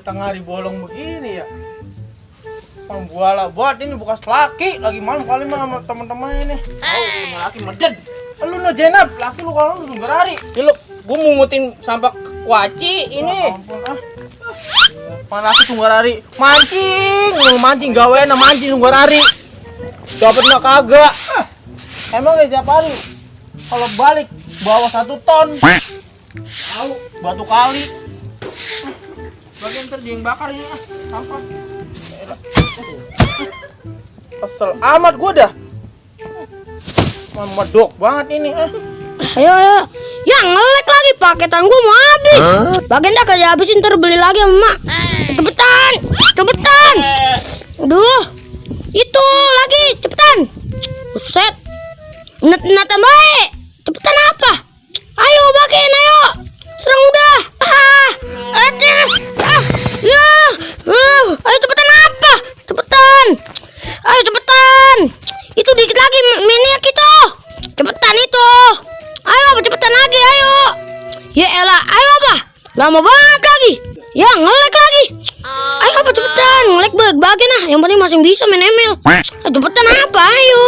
tengah hari bolong begini ya. Pembuala buat ini bekas laki lagi malam kali mah sama teman-teman ini. Oh, laki meded. Lu no jenab, laki lu kalau lu sungguh hari. Ini lu, gua mungutin sampah kuaci ini. Ya ampun ah. Mana laki sungguh hari mancing, lu mancing gawean mancing sungguh hari. Dapat nggak kagak? Emang ya tiap hari kalau balik bawa 1 ton. Tahu batu kali. Bagian ntar dia yang bakar ini sampah. Kesel amat gua dah. Medok banget ini Ayo. Ya ngelek lagi paketan gua mau habis. Bagian dah kerja habisin ntar beli lagi sama emak. Cepetan. Aduh. Itu lagi, cepetan. Buset. Natan baik. Cepetan apa? Ayo bagian ayo. Serang udah. Ayo cepetan apa? Cepetan. Ayo cepetan. Itu dikit lagi minyak itu. Cepetan itu. Ayo cepetan lagi ayo. Ya elah, ayo apa? Lama banget lagi. Ya ngelek lagi. Ayo apa cepetan, ngelek bagian nah. Yang penting masih bisa main ML. Cepetan apa? Ayo.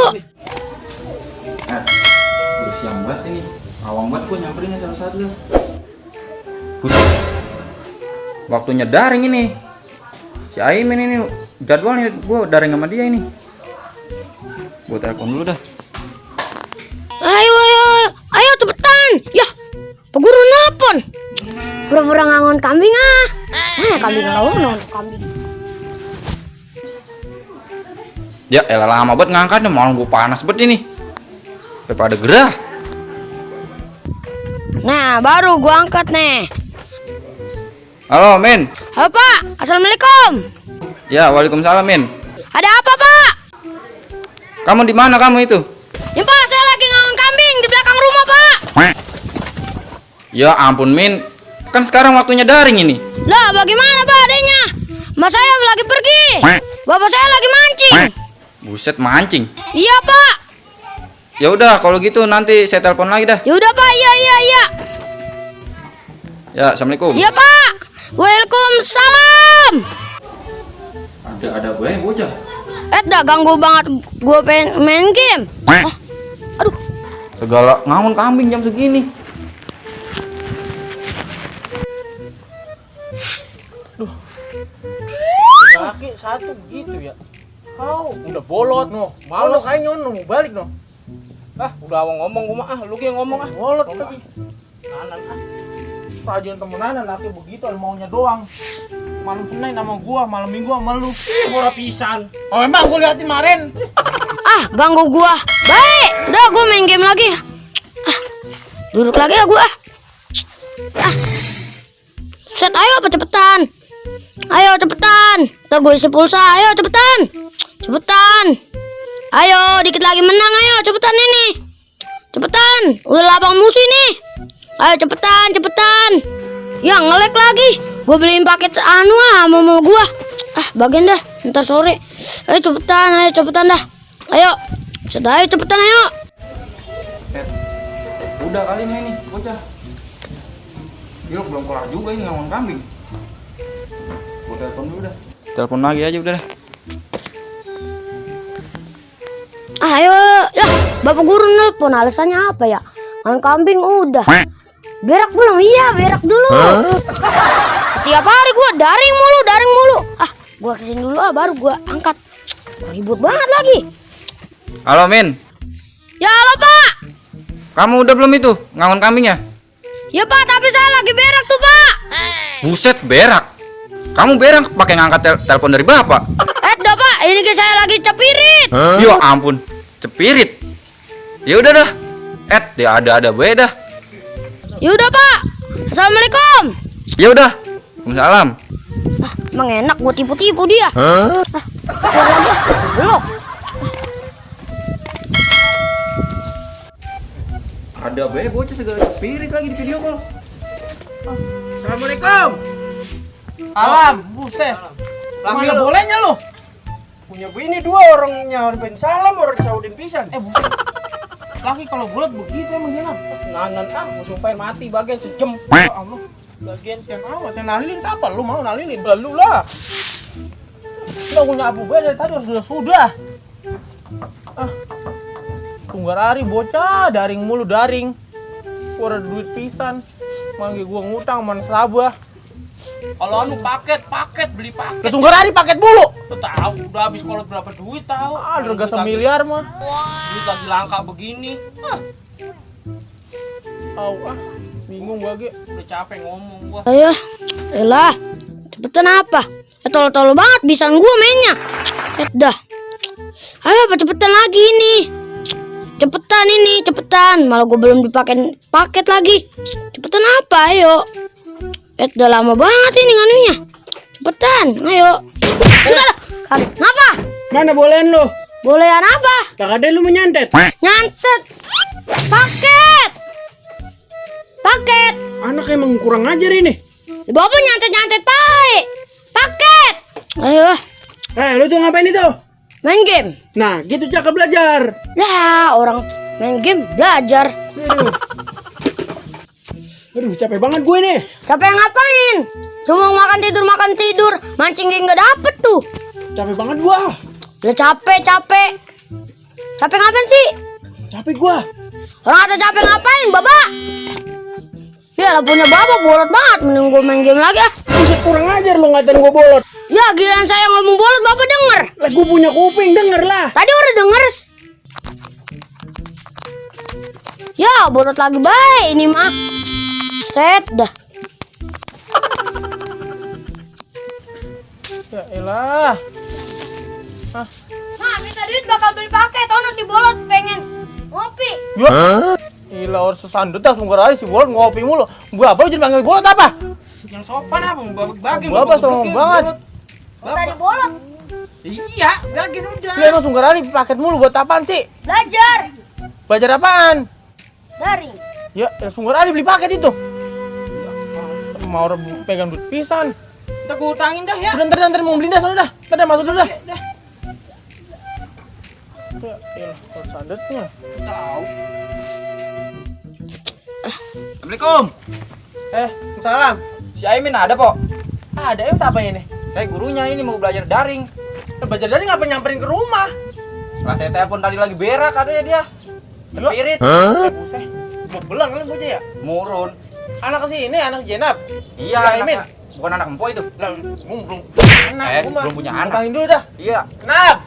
Udah siang banget ini. Awang banget gua nyamperin salah satu lu. Buset. Waktunya daring ini. Si Aimin ini jadwalnya gua daring sama dia ini. Gua telepon dulu dah. Ayo cepetan. Yah, Pak Guru nelpon. Pura-pura ngangon kambing ah. Kambing ngangon kambing. Ya elah lama banget ngangkatnya, malah gua panas banget ini. Sampai pada gerah. Nah, baru gua angkat nih. Halo, Min. Halo Pak, assalamualaikum. Ya, waalaikumsalam, Min. Ada apa Pak? Kamu di mana kamu itu? Ya Pak, saya lagi ngangon kambing di belakang rumah Pak. Ya ampun, Min. Kan sekarang waktunya daring ini. Lah, bagaimana Pak adanya? Mas saya lagi pergi. Bapak saya lagi mancing. Buset, mancing. Iya Pak. Ya udah, kalau gitu nanti saya telepon lagi dah. Ya udah Pak, iya. Ya, assalamualaikum. Iya Pak. Waalaikumsalam. Ada gue bocah. Dah ganggu banget gue pengen main game. Aduh. Segala ngangon kambing jam segini. laki satu begitu ya. Udah bolot no. Malu kayaknya no mau balik no. Udah awang ngomong gua mah lu yang ngomong Bolot lagi. Kanan Rajian temenan laki begitu maunya doang. Malam Senin sama gua, malam Minggu sama lu. murah pisan. Oh emang gua liatin kemarin. Ganggu gua. Baik, udah gua main game lagi. Duduk lagi ya gua. Set ayo apa cepetan. Ayo cepetan. Ntar gue isi pulsa. Ayo cepetan. Ayo dikit lagi menang. Ayo cepetan ini. Cepetan. Udah lapang musuh ini. Ayo cepetan. Ya ngelek lagi. Gue beliin paket mau gua. Bagian dah. Ntar sore. Ayo cepetan dah. Ayo. Ayo cepetan ayo. Udah kali ini bocah. Gila belum kelar juga ini ngangon kambing. Gua telepon dulu dah. Telepon lagi aja udah dah. Ayo, ya Bapak Guru nelpon, alasannya apa ya? Ngangon kambing udah. Berak belum? Iya, berak dulu. Setiap hari gua daring mulu. Gua kesini dulu baru gua angkat. Ribut banget lagi. Halo, Min. Ya halo Pak. Kamu udah belum itu ngangon kambing ya? Ya Pak, tapi saya lagi berak tuh Pak. Buset, berak. Kamu berak pakai ngangkat telepon dari Bapak. Dah Pak, ini saya lagi cepirit. Ya ampun, cepirit. Ya udah dah. Dia ada dah. Ya udah Pak. Assalamualaikum. Ya udah. Waalaikumsalam. Emang enak gua tipu-tipu dia. Keluar lagi. Belok. Ada bocah segala cepirit lagi di video call. Assalamualaikum. Alam, buset. Mana bolehnya lu? Punya bini dua orangnya Ben salam orang Saudin pisan. Buset. Laki kalau bulat begitu emang dia. Nanan mau sumpahin mati bagian sejam. Ya Allah. Bagian siang awas, yang nalilin siapa? Lu mau nalilin? Lu lah. Lu aku nyapu gue dari tadi sudah. Ah. Tunggar Ari bocah, daring mulu daring. Gua ada duit pisan. Manggil gua ngutang sama Nasabah. Kalau anu paket beli paket. Ke Tunggar Ari paket mulu. Tuh tahu udah habis kolot berapa duit tahu. Ah, harga semiliar mah. Duit lagi langka begini. Bingung gua ge. Udah capek ngomong gua. Ayo, elah, cepetan apa? Tolol-tolol banget bisaan gua mainnya. Dah. Ayo apa cepetan lagi ini? Cepetan ini, cepetan. Malah gua belum dipakein paket lagi. Cepetan apa? Ayo. Udah lama banget ini nganunya. Cepetan, ayo. Ngapa? Mana bolehan lo? Bolehan apa? Tak ada lu menyantet. Nyantet. Paket. Paket. Anak emang kurang ajar ini. Bapak nyantet-nyantet baik. Paket. Ayo. Lu tuh ngapain itu? Main game. Nah, gitu cakep belajar. Lah, orang main game belajar. Aduh, capek banget gue nih. Capek ngapain? Cuma makan tidur. Mancing game gak dapet tuh. Capek banget gua. Udah capek. Capek ngapain sih? Capek gua. Orang kata capek ngapain, Bapak? Ya lah punya Bapak bolot banget. Mending gue main game lagi ah. Buset, kurang ajar lu ngatain gua bolot. Ya giliran saya ngomong bolot Bapak denger. Lah gua punya kuping, denger lah. Tadi udah denger. Ya bolot lagi baik ini mah. Set dah. Ya elah. Nah, minta duit bakal beli paket. Ono si bolot pengen ngopi. Ya. Gila orang sesandut dah Tunggar Ari si bolot ngopi mulu. Gua apa lu jadi panggil bolot apa? Yang sopan apa? Bagi-bagi. Gua apa sombong banget. Tadi bolot Iya, bagi udah. Lu emang Tunggar Ari paket mulu buat apaan sih? belajar Belajar apaan? daring. Ya, Tunggar Ari beli paket itu. Mau orang pegang duit pisan. Kita gua utangin dah ya. Udah ntar mau beli dah sana dah. Ntar dah masuk dulu dah. Dah. Ya elah, orang sandutnya. Tahu. Assalamualaikum. Salam. Si Aimin ada, Pok? Ada siapa ini? Saya gurunya ini mau belajar daring. Belajar dari ngapain nyamperin ke rumah? Lah saya telepon tadi lagi berak katanya dia. Terpirit. Buset. Mau belang kali bocah ya? Murun. Anak kesini, anak Jenab. Iya, Aimin. bukan anak empok itu. Lah, gua belum punya anak. Gua mah. Belum punya anak. Panggil dulu dah. Iya. Jenab.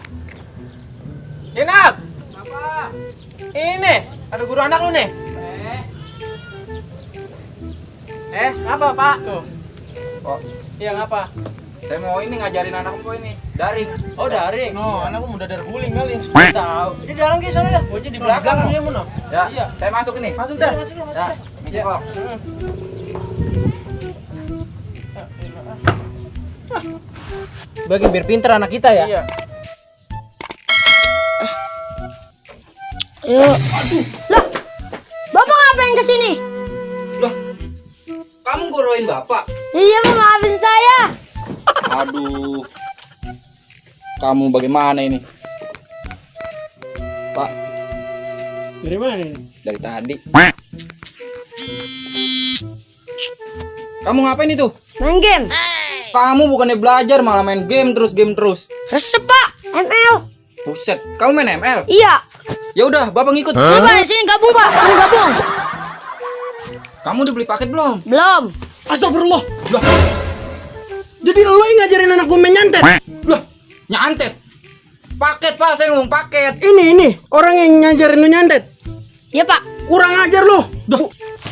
Jenab. Apa? Ini, ada guru anak lu nih. Apa, Pak? Tuh. Pok, Iya, ngapa? saya mau ini ngajarin anak empok ini daring. Oh, daring. No, anak gua udah dari guling kali. Tahu. Di dalam ke sana dah. Bocah di belakang. dia mau. Ya, Iya. saya masuk ini. Masuk Dah, dah. masuk dah. Ya, misi, Pok. Bagi biar pinter anak kita ya. Iya. Ayo. Lah, Bapak ngapain kesini? Loh, kamu goroin bapak? Iya, mau maafin saya. Aduh, kamu bagaimana ini? Pak, Dari mana ini? dari tadi. Kamu ngapain itu? Main game. Kamu bukannya belajar malah main game terus. Resep Pak, ML. Buset, kamu main ML? Iya. Ya udah, bapak ngikut. Sini Pak, sini gabung Pak, sini gabung. Kamu udah beli paket belum? Belum. Astagfirullah. Lah, Jadi lo yang ngajarin anak gue menyantet? lah, nyantet. Paket pak, saya ngomong paket. Ini orang yang ngajarin lu nyantet. Iya Pak. Kurang ajar lo.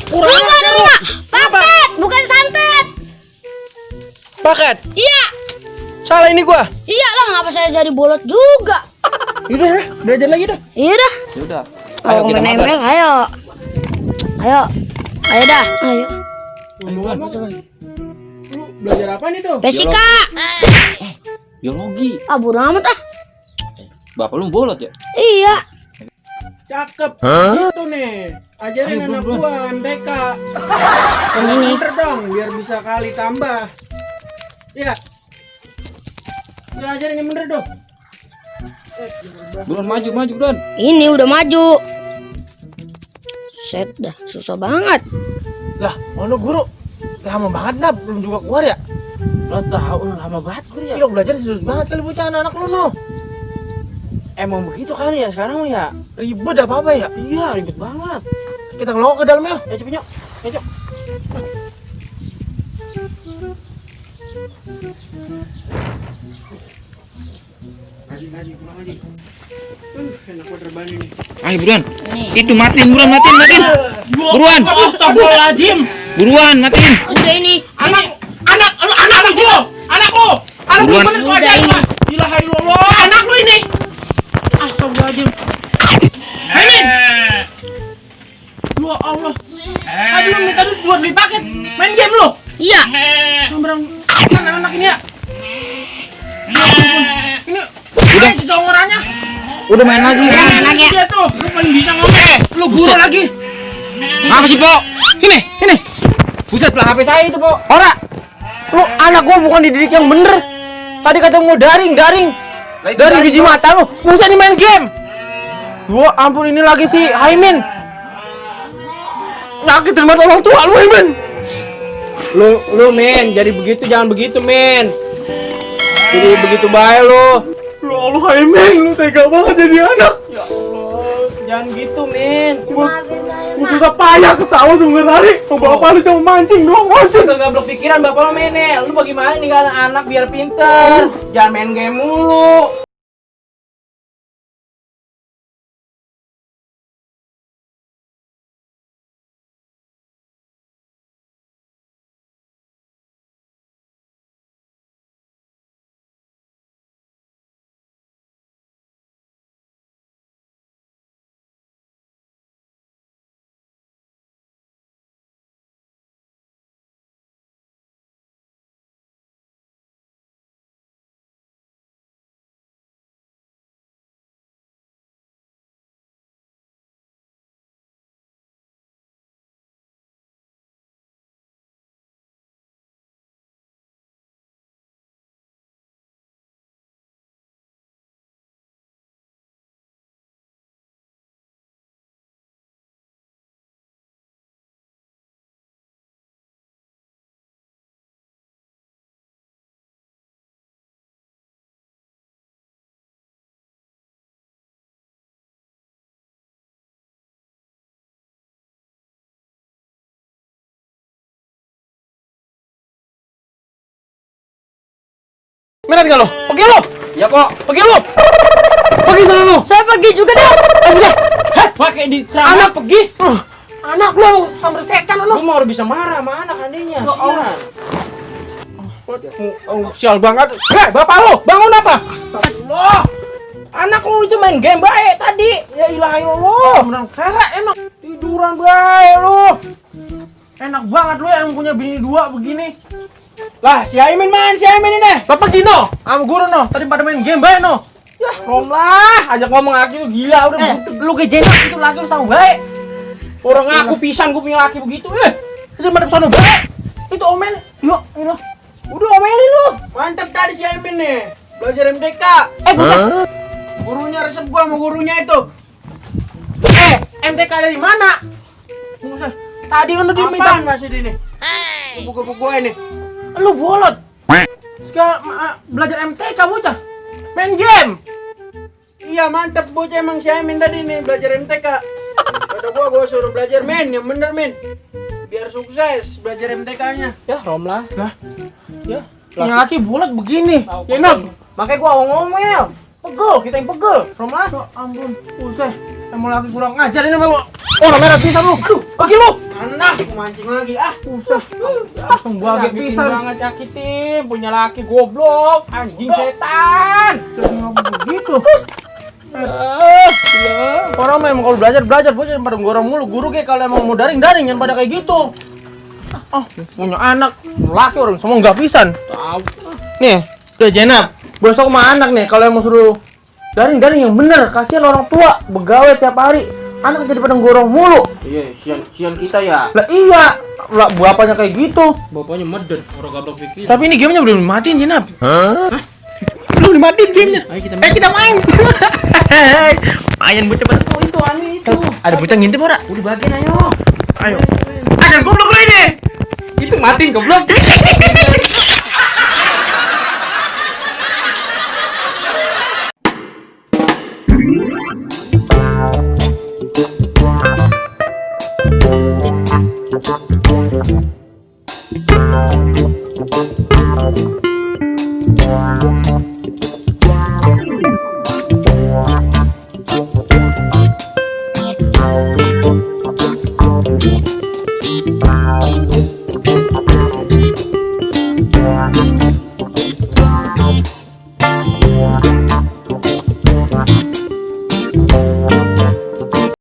Kurang Bukan ajar lo. enggak, paket, bukan santet. Paket. Iya. Salah ini gua. Iya lah, ngapa saya jadi bolot juga? Udah, belajar lagi dah. Iya dah. Ya udah. Ayo kita main ML, ayo. Ayo. Ayo dah. Ayo. Lu belajar apa nih tuh? Fisika. Biologi. Ah, bodo amat ah. Bapak lu bolot ya? Iya. Cakep. Itu nih. Ajarin Ayo, anak bro. gua MTK. Yang ini. Pinter dong, biar bisa kali tambah. Iya. Lu ajarin yang bener dong. Buruan maju, Buruan. Ini udah maju. Set dah, susah banget. Lah, mana guru? Lama banget Nap, belum juga keluar ya? Lo tahu lama banget gue ya. Ih, lo belajar serius banget kali bocah anak lu no. Emang begitu kali ya sekarang ya. Ribet apa ya? Iya ribet banget. Kita ngelokok ke dalam ya. Ya cepet yuk. Ya cok. Ngaji pulang aja. Enak banget rebahan ini. Ayo buruan. Itu matiin buruan, matiin. Buruan. Astagfirullahaladzim. Buruan, matiin. Udah ini. Anakku. Anakku Buruan. bener kok aja. Ilaha illallah. Anak lu ini. Astagfirullahaladzim. Haimin. Ya Allah. Tadi lu minta duit buat beli paket. Main game lu. Iya. Sambarang anak ini ya. Ya ampun. Ini Udah. itu congoranya. Udah main lagi. Main lagi ya. Dia tuh, lu paling bisa ngomong. Lu guru lagi. Ngapa sih, Po? Sini. Buset lah HP saya itu, Po. Ora. Lu anak gua bukan dididik yang bener. Tadi kata mau daring. Dari biji mata lu. Usah nih main game. Gua ampun ini lagi si Haimin. Nggak terima orang tua lu, Haimin. Lu men, jadi begitu jangan begitu men. Jadi begitu baik lu. Lu Allah Haimin, lu tega banget jadi anak. Ya Allah, jangan gitu men. Gua susah payah ke sawah sungguh hari. Bapak lu cuma mancing doang, mancing. Gak gablok pikiran bapak lo menel. Lu bagaimana nih kan anak biar pinter. Jangan main game mulu. Minat gak lu? Pergi lu. Ya, Po. Pergi sana lu. Saya pergi juga deh. Heh, Pakai di anak pergi. Anak lu sampai setan lu. Lu mau bisa marah sama anak adiknya. Sial. Sial banget. Heh, bapak lu, bangun apa? Astagfirullah. Anak lu itu main game baik tadi. Ya ilahi Allah. Beneran kere emang. Tiduran baik lu. Enak banget lu yang punya bini dua begini. Lah si Aimin ini. Bapak Gino, sama guru no, tadi pada main game baik no. Ya rom lah. Ajak ngomong laki lu gila udah. Lu ke jenak itu laki lu sama baik. Orang aku pisan gue punya laki begitu. Itu madep sono baik. Itu omen. Yuk, ini lo. Udah omelin lu. Mantap tadi si Aimin nih. Belajar MTK. Buset. Gurunya resep gua sama gurunya itu. MTK dari mana? Buset. Tadi kan lu diminta. Apaan masih di ini? Buku-buku gua ini. Lu bolot. Sekarang belajar MTK bocah. Main game. Iya mantap bocah emang si Aimin tadi nih belajar MTK. Kata gua suruh belajar men, yang bener men. Biar sukses belajar MTK-nya. Ya rom lah. Lah, Ya. punya laki bolot begini. Ya Nab. Makanya gua ngomel. Pegel, kita yang pegel. Rom lah. Ya ampun, buset. Emang laki kurang ngajar ini memang. Oh, merah pisan lu. Aduh, pergi lu. Anak, mancing lagi Buset. Langsung gua agak pisan. banget nyakitin, punya laki goblok, anjing setan. Kenapa begitu? Orang memang kalau belajar bocah pada gorong mulu. Guru kayak kalau emang mau daring yang pada kayak gitu. Punya anak laki orang semua nggak pisan. Tahu. Nih, udah Jenab. Besok sama anak nih kalau yang mau suruh daring yang bener. Kasihan orang tua begawe tiap hari. Anak jadi pada gorong mulu. Iya, sian kita ya. Lah iya, lah bapaknya kayak gitu. Bapaknya meden, orang gablok pikir. Tapi ini gamenya belum dimatiin Jenab. Hah? Belum dimatiin gamenya. Ayo kita Kita main. Main bocah pada tuh itu anu itu. Ada bocah ngintip ora? Udah bagian ayo. Ayo. Ada goblok lu ini. Itu matiin goblok.